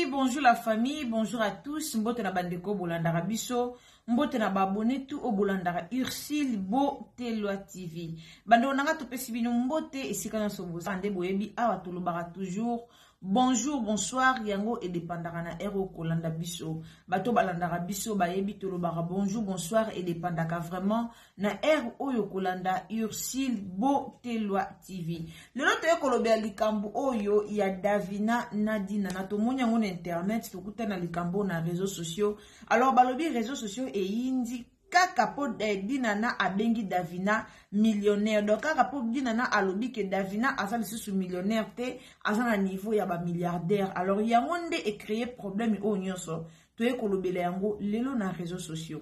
Bonjour la famille, bonjour à tous. Mbote na bandeko bolandaka biso, mbote na ba abonné tout o bolandaka Ursule Botelwa TV. Bandeko nanga topesi bino mbote esika nyonso boza nde boyebi awa tolobaka toujours bonjour bonsoir yango edepandaka na heure okolanda biso. Bato balandaka biso bayebi tolobaka bonjour bonsoir edepandaka vraiment na heure oyo kolanda Ursule Botelwa TV. Lelo toye kolobela likambo oyo ya Davina na Dinana. Tomoni yango na internet, tokuta na likambo na réseaux sociaux. Alors balobi réseaux sociaux eyindi kaka po eh, Dinana abengi Davina millionnaire. Donc kaka po Dinana alobi ke Davina aza lisusu millionnaire te, aza na niveau ya ba milliardaire. Alors yango nde e créer problème oyo nyonso. Toye kolobela yango lelo na réseaux sociaux.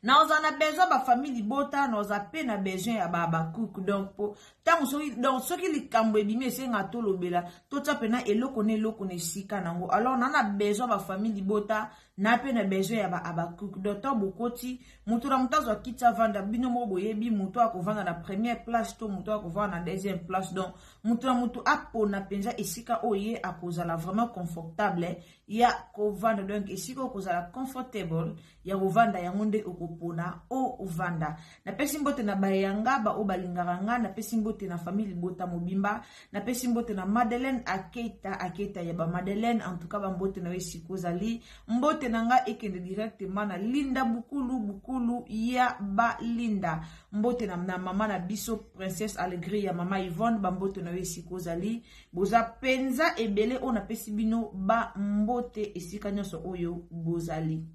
Naozala na besoin ba famille libota, naoza pe na besoin ya ba habacuc. Donc po tango soki donc soki likambo ebimi esenga tolobela, totia pena eloko na eloko na esika nango. Alors na na besoin ba famille libota, na pe na besoin ya ba habacuc. Donc tango bokoti, moto na moto azwa kiti avanda, bino moko boyebi moto akovanda na première place to moto akovanda na deuxième place. Donc moto na moto apona penza esika oyo ye akozala vraiment confortable ya kovanda. Donc esika okozala comfortable ya kovanda yango nde okopona ovanda. Napesi mbote na bayanga ba oyo balingaka nga, napesi mbote na famille libota mobimba, napesi mbote na Madeleine Aketa Aketa ya ba Madeleine, en tout cas ba mbote na yo esika ozali. Mbote na nga ekende directement na Linda Bukulu Bukulu ya ba Linda. Mbote na, na mama na biso Princesse Allegri ya mama Yvonne, ba mbote na yo esika ozali. Boza penza ebele oyo napesi bino ba mbote esika nyonso oyo bozali.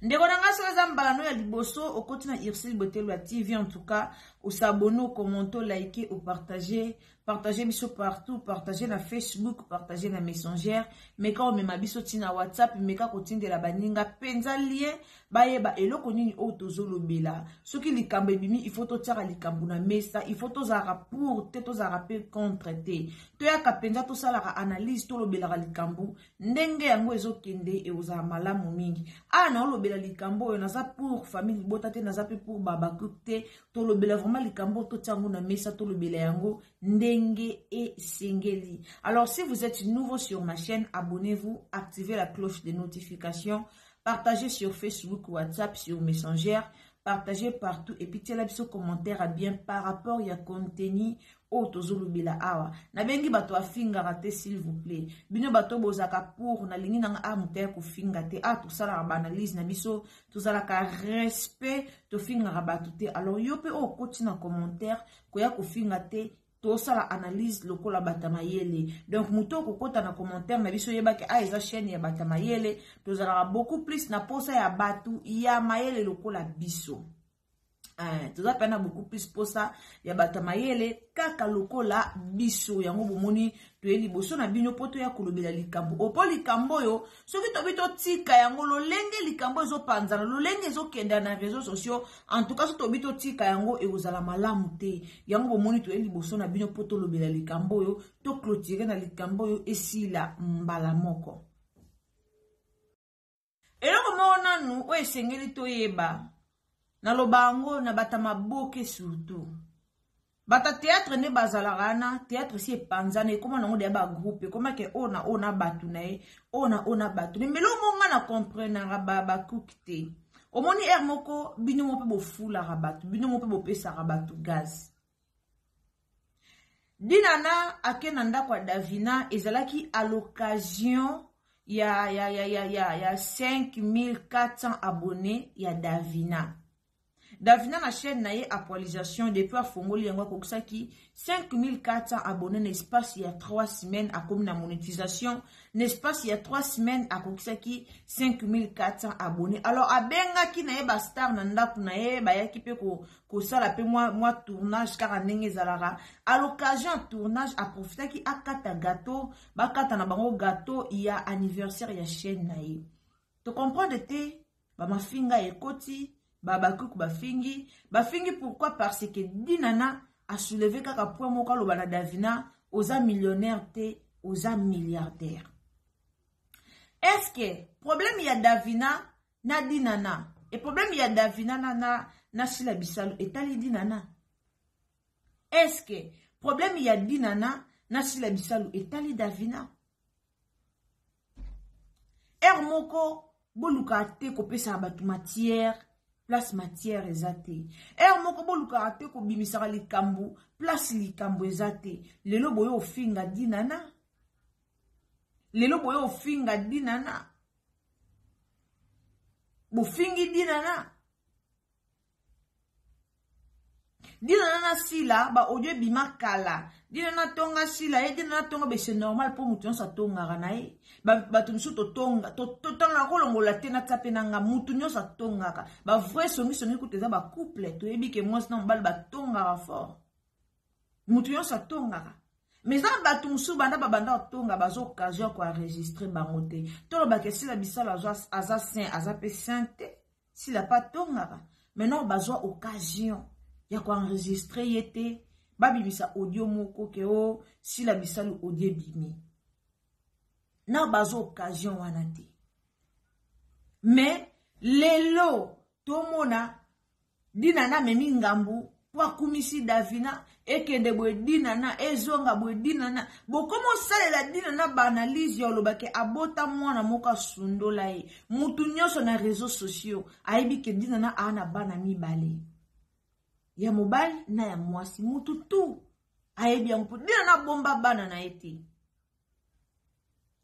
Ndeko na nga, soki eza mbala no ya liboso okoti na Ursule Botelwa TV, en tout cas osabonne, okommente, olike, opartage, partage biso partout, partage na Facebook, partage na Messenger, meka omema biso ti na WhatsApp, meka kotindela baninga penza lien bayeba eloko nini oyo tozolobela. Soki likambo ebimi, il faut totiaka likambo na mesa, il faut tozalaka pour te, tozalaka pe contre te, toyaka penza tosalaka analyse, tolobelaka likambo ndenge yango ezokende, ekozala malamu mingi. Awa naolobela likambo oyo, naza pour famille libota te, naza pe pour Habacuc te. Tolobela vraiment likambo, totia yango na mesa, tolobela yango ndenge esengeli. Alors si vous êtes nouveau sur ma chaîne, abonnez-vous, activez la cloche de notification, partagez sur Facebook, WhatsApp, sur Messenger, partagez partout et puis tiela biso commentaire à bien par rapport ya contenu oyo tozolobela awa. Nabengi bato afingaka te, s'il vous plaît. Bino bato bozalaka pour, nalingi nanga a moto ya kofinga te. A tosalaka ba analyse na biso, tozalaka respect, tofingaka bato te. Alors yo pe oyo okoti na commentaire koya kofinga te, tosala analyse lokola bato mayele. Donc moto okokota na commentaire na biso, yebaki a eza chaîne ya bato mayele, tozalaka beaucoup plus na posa ya bato ya mayele lokola biso. Toza pe na beaucoup plus posa ya bato ya mayele kaka lokola biso. Yango bomoni toye liboso na bino po toya kolobela likambo oyo, po likambo oyo soki tobi totika yango lolenge likambo ezopanzana, lolenge ezokenda na réseaux sociaux, en tout cas soki tobi totika yango ekozala malamu te. Yango bomoni toye liboso na bino po tolobela likambo oyo, toclôturer na likambo oyo esila mbala moko. Eloko moko nanu oyo esengeli toyeba, naloba yango na bata maboke, surtout bata théâtre nde bazalaka wana. Théâtre si epanzana, ekóma nango deya ba groupe, ekóma ke oyo na oyo na bato na ye, oyo na oyo na bato na ye. Meloko moko nga na comprenaka bakuki te. Omoni heure moko bino moko mpe bofulaka bato, bino moko mpe bopesaka bato gaz. Dinana ake na ndako ya Davina, ezalaki à l'occasion ya 5400 abonnés ya Davina. Davina na chaîne na ye actualisation depuis afongoli yango akokisaki 5400 abonnés na espace ya 3 semaines, akomi na monétisation na espace ya 3 semaines akokisaki 5400 abonnés. Alors abengaki na ye ba star na ndako na ye, bayaki mpe kosala mpe mwa tournage kaka ndenge ezalaka. À l'occasion ya tournage aprofitaki akata gâteau, bakata na bango gâteau ya anniversaire ya chaîne na ye. To comprendre te, bamafinga ekoti, babakuku bafingi bafingi. Pourquoi? Parce que Dinana asoulevé kaka point moko, aloba na Davina: oza millionnaire te, oza milliardaire. Est-ce que problème ya Davina na Dinana e problème ya Davina na Sila Bisalu etali Dinana? Est-ce que problème ya Dinana na Sila Bisalu etali Davina? Ere moko bolukaka te kopesaka bato matière place matière eza te. Ere moko bolukaka te kobimisaka likambo place likambo eza te. Lelo boye ofinga Dinana, lelo boye ofinga Dinana, bofingi Dinana. Dinana na Sila ba audio ebima kala. Dinana tonga Sila ye, Dinana tonga be, c'est normal mpo moto nyonso atongaka na ye. Bato mosusu totonga, totongaka kolongola te natia mpe na nga. Motu nyonso atongaka, bavrai songisongi kutu eza bacouple, toyebi ke mwasi na mobali batongaka fort. Motu nyonso atongaka, mais eza bato mosusu banda babanda kotonga baza occasion ya koenregistre bango te. Tolobaka Sila Bisalo aza saint, aza mpe saint te. Sila mpe atongaka, maintenant bazwa occasion ya koenregistre ye te, babimisa audio moko ke o Sila Bisalu audio ebimi na bazwa occasion wana te. Mais lelo tomona Dinana amemi ngambu mpo akumisi Davina, ekende boye Dinana, ezonga boye Dinana. Bokoma osalela Dinana baanalyse ya olobake abota mwana moko asundola ye. Mutu nyonso na réseaux sociaux ayebi ke Dinana aa na bana mibale, ya mobali na ya mwasi. Mutu tu ayebi yango mpo Dinana abomba bana na ye te,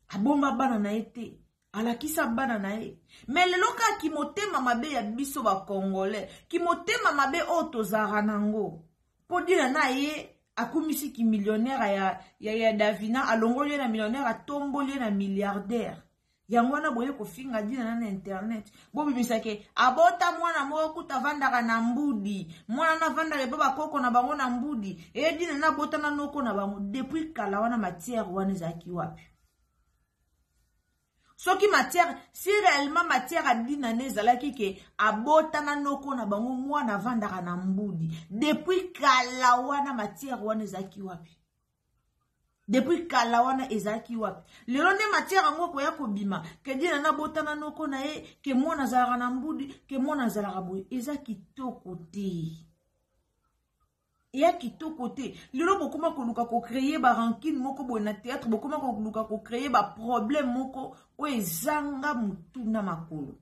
abomba bana na ye te, alakisa bana na ye. Me lelo kaka kimotema mabe ya biso bacongolais, kimotema mabe oyo tozalaka nango, mpo Dina na ye akumisi kimillionnaire ya Davina, alongoli ye na millionnaire, atomboli ye na milliardaire. Yango wana boye kofinga Dina na internet, bobimisake abota mwana moko kuta avandaka na mbudi, mwana na avandaka epa bakoko na bango na mbudi. E Dina na abota na noko na bango depuis kala wana. Matière wana ezalaki wapi? Soki matière, si réellement matière adina ne ezalaki ke abota na noko na bango, mwana avandaka na mbudi depuis kala wana, matière wana ezalaki wapi? Depuis kala wana ezalaki wapi? Lelo nde matière yango koya kobima ke Dina nabota na noko na ye, ke mwana azalaka na mbudi, ke mwana azalaka boye. Eza kitoko te, eya kitoko te. Lelo bokoma koluka kocréer barancune moko boye na théâtre, bokoma koluka kocréer baproblème moko oyo ezanga motu na makolo.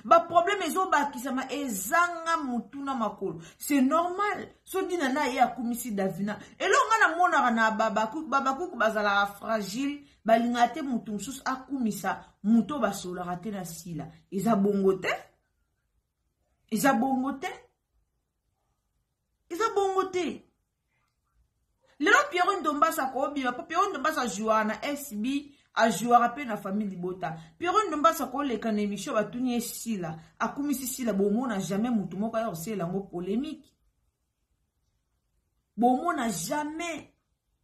Baproblème ezobakisama ezanga motu na makolo. C'est normal so Dina na ye akumisi Davina. Eloko nga namonaka na babakuku, babakuku bazalaka fragile, balingaka te motu mosusu akumisa motu oyo basololaka te na Sila. Eza bongo te, eza bongo te, eza bongo te. Lelo Piero Ndombasi akobima, mpo Piero Ndombasi ajouaka na SB, ajouaka mpe na famille libota. Piero Ndombasi akoleka na émission, batuni ye Sila akumisi Sila, bomona jamais motu moko aya kosalela yango polémique. Bomona jamais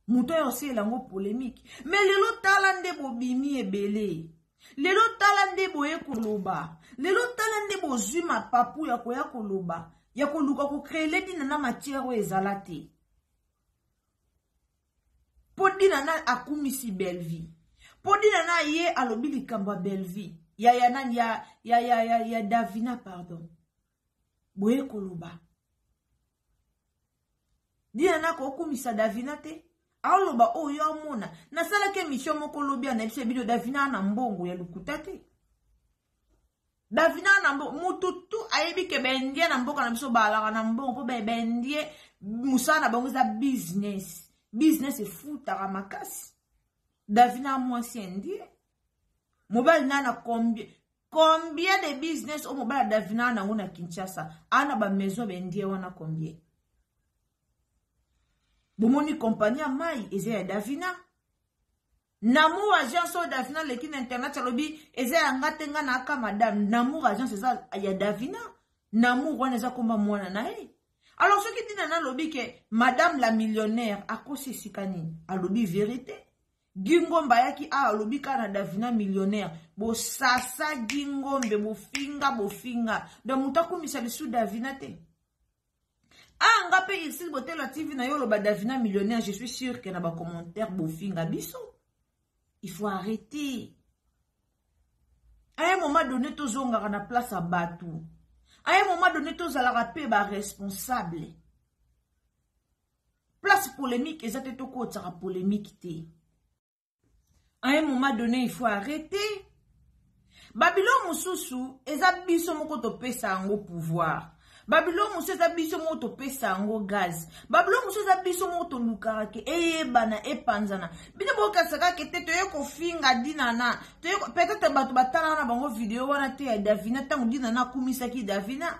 moto oyo osalela yango polémique. Mais lelo tala nde bobimi ebele, lelo tala nde boye koloba, lelo tala nde bozwi mapapu ya koya koloba, ya koluka kocréer Dina na matière oyo ezala te. Mpo Dina na akumisi Bellevie, mpo Dina na ye alobi likambo ya Bellevie, ya nani, ya Davina, pardon, boye koloba Dina na kokumisa Davina te. Aoloba oyo amona. Nasalaki émission moko lobi, anayebisa bino Davina na mbongo ya lokuta te. Davina na mbongo, mutu tu ayebi ke baindien na mboka na biso baalaka na mbongo, mpo baindien mosala na bango eza business, business efutaka makasi. Davina mwasi indien, mobali na combien? Combien de business oyo mobali ya Davina nango na Kinshasa? Ana ba maison ba indien wana combien? Bomoni compagnie ya mai eza ya Davina. Namour agence oyo Davina aleki na internet alobi eza ya nga te, nga na aka madame. Namour agence eza ya Davina. Namour wana eza komba mwana na ye. Alors soki Dina nalobi ke madame la millionnaire akosi esika nini? Alobi vérité. Gingombe ayaki awa alobi kaka na Davina millionnaire. Bosasa Gingombe, bofinga bofinga. Donc moto akumisa lisusu Davina te. Ah nga pe Ursule Botelo TV na yo loba Davina millionnaire, je suis sûr que na ba commentaire bofinga biso. Il faut arrêter. À un moment donné tozongaka na place ya bato. À un moment donné tozalaka pe ba responsable. Place polémique eza te, tokotisaka polémique te. À un moment donné il faut arrêter. Babilo mosusu eza biso moko topesa yango pouvoir. Babilo mosusu eza biso moko topesa yango gaz. Babilo mosusu eza biso moko tolukaka ke eyebana epanzana. Bino bokasaka ke te toye kofinga Dinana. Toye peut-être bato batalaka na bango video wana te ya Davina ntango Dinana akumisaki Davina.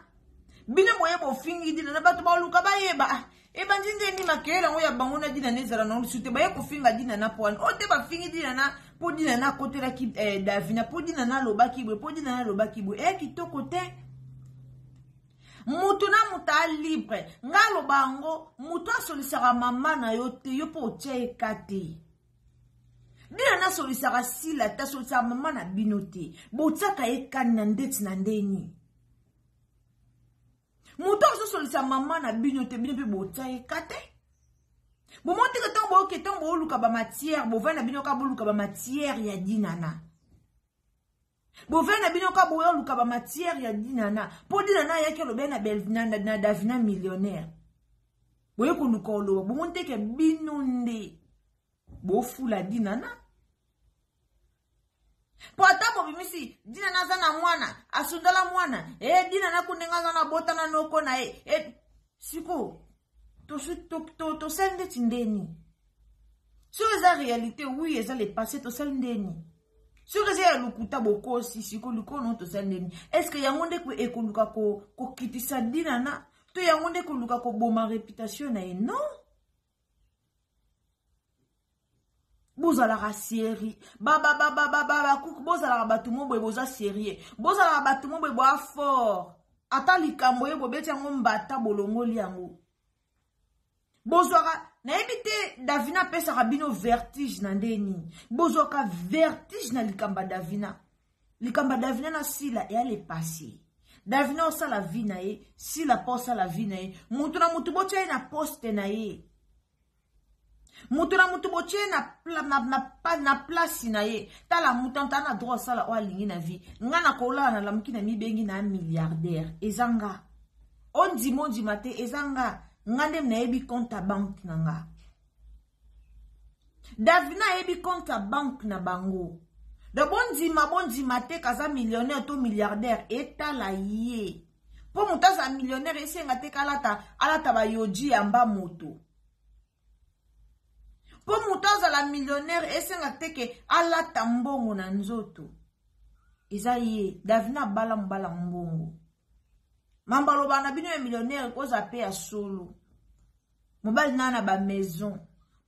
Bino boye bofingi Dinana, bato baluka bayeba. Ah, ebandi nde ni makelele yango ya bango na Dinana ezala na lisu te, baye kofinga Dinana po wana. Oyo te bafingi Dinana po Dinana akotelaki Davina, po Dinana alobaki boye, po Dinana alobaki boye. Kitoko te. Mutu na mutu a libre. Nga aloba yango, mutu asolisaka mama na yo te, yo po otia ye ka te. Dinana asolisaka Sila te, asolisaka mama na bino te. Botiaka ye kani na ndeti na ndeni. Moto azosolisa mama na bino te, bino mpe botia ye ka te. Bomoni te ke ntango boyoke, ntango boyoluka ba matière, bovandi na bino ka boluka ba matière ya Dinana. Bovandi na bino ka boyoluka ba matière ya Dinana. Po Dinana ayaki alobi na Bel, na, na, na Davina millionnaire. Boye koluka oloba, bomoni te ke bino nde bofula Dinana. Po ata bobimisi Dinana aza na mwana, asundala mwana, Dinana ku ndenge aza na bota na noko na ye. Siko tosali ndeti ndeni. Soki eza réalité, oui, eza le passé, tosali ndeni. Soki eza ya lokuta bokosi, siko likono tosali ndeni. Est-ce que yango nde ekoluka kokitisa Dinana, to yango nde ekoluka koboma réputation na ye? Non. Bozalaka série. Ba, ba, ba, ba, ba, ba, ba, kuku, bozalaka bato mo boye boza sérieux. Bozalaka bato mo boye boa fort. Ata likambo ye bobeti yango mbata bolongoli yango. Bozwaka, nayebi te Davina apesaka bino vertige na nde nini. Bozwaka vertige na likambo ya Davina. Likambo ya Davina na Sila eya le passé. Davina osala vie na ye, Sila pa osala vie na ye. Mutu na mutu botia ye na poste na ye. Mutu na mutu botie na place na ye. Tala mutu anta na droit osala oyo alingi na vie. Nga na kolala na lamuki na mibengi na milliardaire. Eza nga. Ondima ondima te, eza nga. Nga nde nayebi compte à banque na nga. Davina ayebi compte à banque na bango. Donc bondima bondima te kaza millionnaire to milliardaire etala ye. Po moto aza millionnaire esenga te kalata alata ba yoji ya mba moto. Po moto azala millionnaire esenga te ke alata mbongo na nzoto. Eza ye Davina abala mobala mbongo. Mamba loba na bino ya millionnaire koza pe ya solo. Mobali na na ba maison.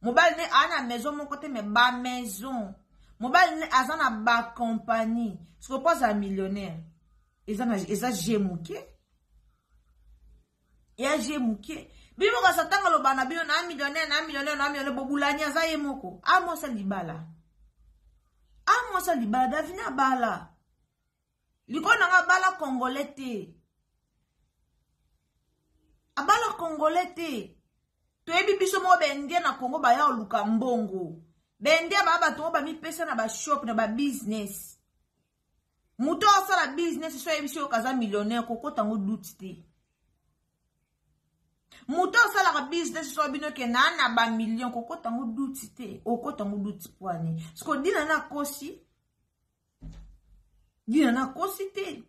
Mobali ne a na maison moko te mais ba maison. Mobali ne aza na ba compagnie. Siko po aza millionnaire. Eza na eza G moke. Ya G moke. Bino ka satanga loba na bino na millionnaire na millionnaire na millionnaire bobulani aza ye moko. A mwasa libala. A mwasa libala Davina bala. Liko na nga bala congolais te. Abala congolais te. Toyebi biso moko ba indien na Congo baya oluka mbongo. Ba indien ba bato ba mipesa na ba shop na ba business. Moto asala business so yebi so kaza millionnaire kokota ngo doute te. Moto asalaka business so bino ke na na ba million kokota ngo doute te. Okota ngo doute poani. Siko dina na kosi. Dina na kosi te.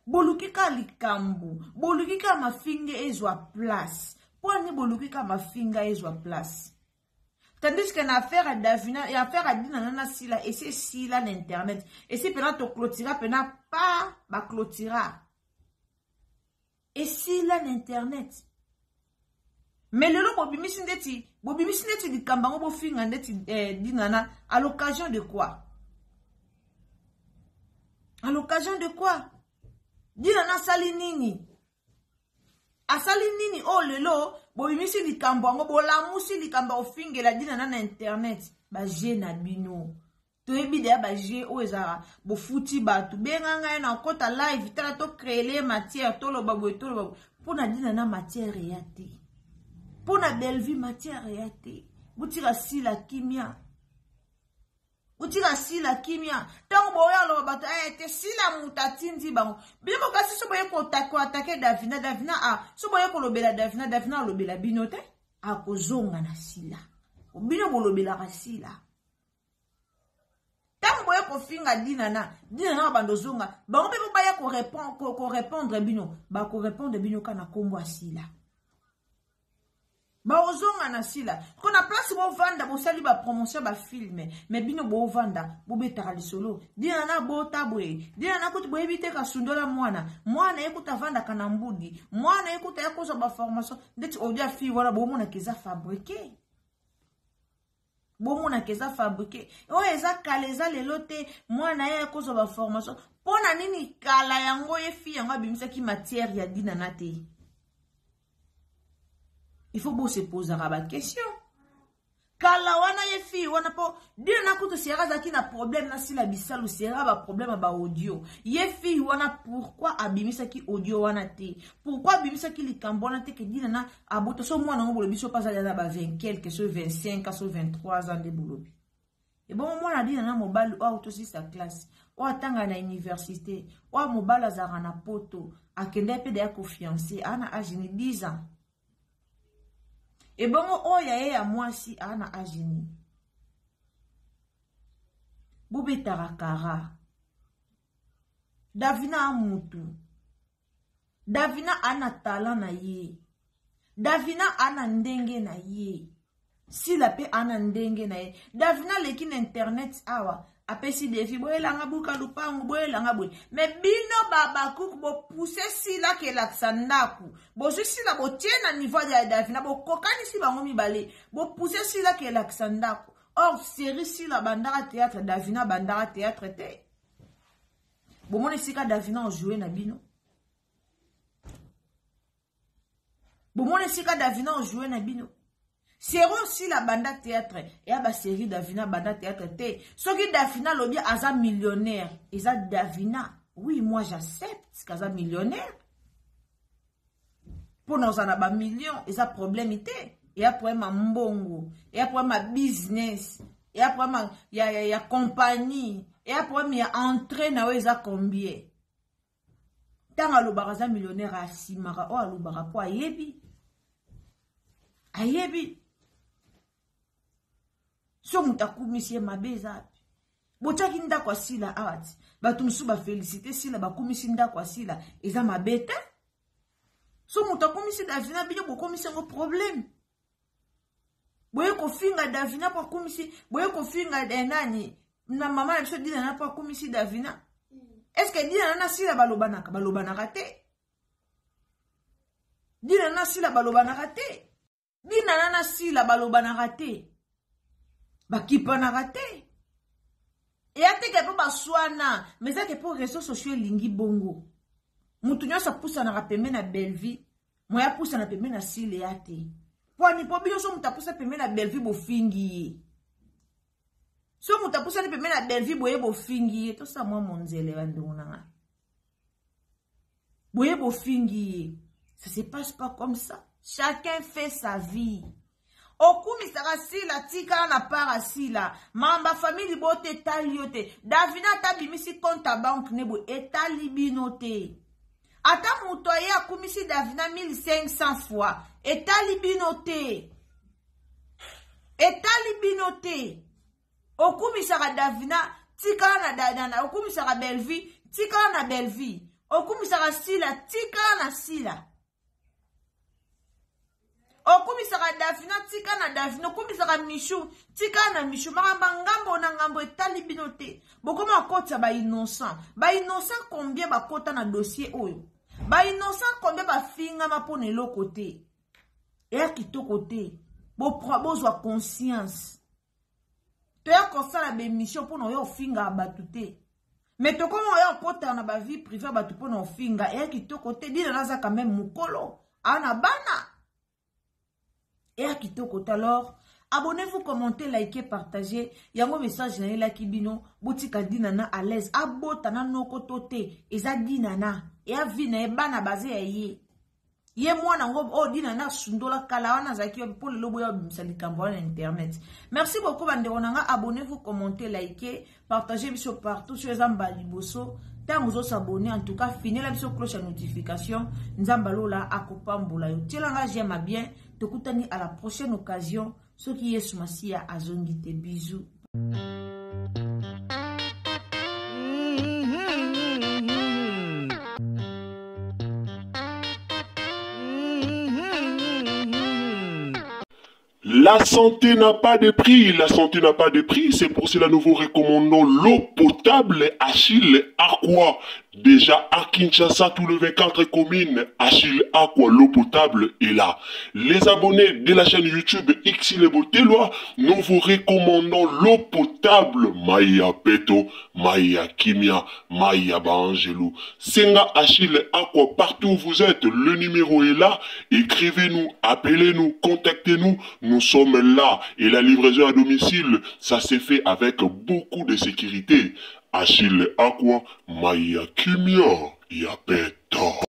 Boluki ka likambo, boluki ka mafinga ezwa place. Pwani boluki ka mafinga ezwa place. Tandis que na affaire ya Davina, ya affaire ya Dinana na Sila, esi esila na internet. Esi pena to clôtura pena pa ba clôtura. Esila na internet. Mais lelo bobimisi ndeti, bobimisi ndeti likambo yango bofinga ndeti eh, Dinana à l'occasion de quoi? À l'occasion de quoi? Dinana asali nini? Asali nini oyo oh, lelo bobimisi likambo yango bolamusi likambo ya kofingela Dinana na internet ba jeu na bino toyebi deya ba jeu oyo ezalaka bofuti bato benga ngai na okota live tala to créele matière toloba boye toloba boye mpo na Dinana matière eya te mpo na Bellevue matière eya te botika Sila kimia botika Sila kimia ntango boya aloba bato aya eh, te Sila moto atindi bango bino bokasi so boye koatake Davina Davina a ah, so boye kolobela Davina Davina alobela bino te akozonga na Sila bino bolobelaka Sila ntango boye kofinga Dinana Dinana bando ozonga bango mpe baya korépondre bino bakorépondre bino kaka na nkombo ya Sila baozonga na Sila ko na place bovanda bosali bapromotion bafilme me bino bovanda bobetaka lisolo Dinana bota boye Dinana kutu boyebi te kasundola mwana mwana ye kutu avandaka na mbudi mwana ye kutu aya kozwa baformation ndeti audio ya fille wana bomonaka eza fabriqué bomonaka eza fabriqué oyo eza kala eza lelo te mwana ye akozwa baformation mpo na nini kala yango ye fille yango abimisaki matière ya Dinana te. Il faut bose posaka baquestion kala wana ye fille wana mpo Dinana kutu sera azalaki na problème na Sila Bisalu sera baproblème ya baaudio ye fille wana pourquoi abimisaki audio wana te pourquoi abimisaki likambo wana te ke Dinana abota so mwana yango bolobi so mpe azali na ba 20 quelque so 25 so 23 ans nde bolobi ebongo mwana Dinana mobali oyo autosisa classe oyo atanga na université oyo mobali azalaka na poto akende mpe deya kofiance aa na age ni 10 ans ebongo oyo ya ye ya mwasi aa na age nini bobetaka kara Davina a mutu Davina ana talent na ye Davina ana ndenge na ye Sila mpe ana ndenge na ye Davina aleki na internet awa apesi défi boyelanga buka lupangu boyelanga boye me bino babakuku bopuse Sila kelakisa ndako bozwi Sila botie na niveau ya Davina bokokanisi bango mibale bopuse Sila kelakisa ndako or série Sila bandaka théâtre Davina bandaka théâtre te bomona esika Davina ojoue na bino bomona esika Davina ojoue na bino sero Sila banda théâtre eya basérie Davina banda théâtre te soki Davina alobi aza millionnaire eza Davina oui moi j'accepte kaza millionnaire mpona ozala na bamillion eza problème te eya problème ya mbongo eya problème ya business eya problème ya compagnie eya problème ya entrée na yo eza combien ntango alobaka aza millionnaire asimaka oyo alobaka mpo ayebi ayebi so moto akumisi ye mabe eza api botiaki ndako ya Sila awa ti bato mosusu bafélicité Sila bakumisi ndako ya Sila eza mabe te so moto akumisi Davina bino bokomisi yango problème boye kofinga Davina mpo akumisi boye kofinga eh, nani na mama na biso Dinana mpo akumisi Davina est ce que Dinana na Sila balobanaka balobanaka te Dinana na Sila balobanaka te Dinana na Sila balobanaka te bakipanaka te eya teke mpo baswana mais eza ke mpo réseau sociaux elingi bongo motu nyonso apusanaka pembe na Bellevue moya apusana pembe na Sila eya te mpo ani mpo bino so moto apusa pembe na Bellevue bofingi ye so moto apusani pembe na Bellevue boye bofingi ye tosala mwa monzele bandeko na ngai boye bofingi ye ça se passe pas comme ça chacun fait sa vie okumisaka Sila tikala na part ya Sila mamba famille libota etali yo te Davina ata abimisi compte ya banque ne boye etali bino te ata moto aye akumisi Davina 1500 fois etali bino te etali bino te okumisaka Davina tikala na, na, na okumisaka Bellevue tikala na Bellevue okumisaka Sila tikala na Sila. Okumisaka Davina, tika na Davina. Okumisaka Michou, tika na Michou. Makambo ngambo na ngambo etali bino te. Bokoma kokotisa ba innocent. Ba innocent combien bakota na dossier oyo? Ba innocent combien bafingama mpo na eloko te? Eya kitoko te. Bozwa conscience. Toya kosala ba émission mpo na oya ofingaka bato te. Mais tokoma oya okotaka na ba vie privée ya bato mpo na ofinga. Eya kitoko te. Dina naza quand même mokolo. Ana bana. Eya kitoko te. Alors, abonnez-vous, commentez, likez, partagez. Yango message na elaki bino, botika Dinana à l'aise. Abota na noko to te. Eza Dinana. Eya vie na ye bana baze ya ye. Ye mwana ngo oyo Dinana asundola kala wana azalaki wapi mpo lelo boya obimisa likambo wana na internet. Merci beaucoup bandeko na nga. Abonnez-vous, commentez, likez, partagez biso partout. Soki eza mbala liboso ntango ozosabone, en tout cas finela biso cloche ya notification. Nzambe alola akopambola yo. Tiela nga j'aime bien. Tokutani à la prochaine occasion soki Yesu Masiya azongi te. Bisous. La santé n'a pas de prix, la santé n'a pas de prix, c'est pour cela nous vous recommandons l'eau potable Achille Aqua. Déjà à Kinshasa, tous les 24 communes, Achille Aqua, l'eau potable est là. Les abonnés de la chaîne YouTube Ursile Botelwa, nous vous recommandons l'eau potable Maya Peto, Maya Kimia, Maya Baangelou. Senga Achille Aqua, partout où vous êtes, le numéro est là. Écrivez-nous, appelez-nous, contactez-nous, nous sommes là. Et la livraison à domicile, ça s'est fait avec beaucoup de sécurité. Achille Aqua, Maya Kimia, Yapeto.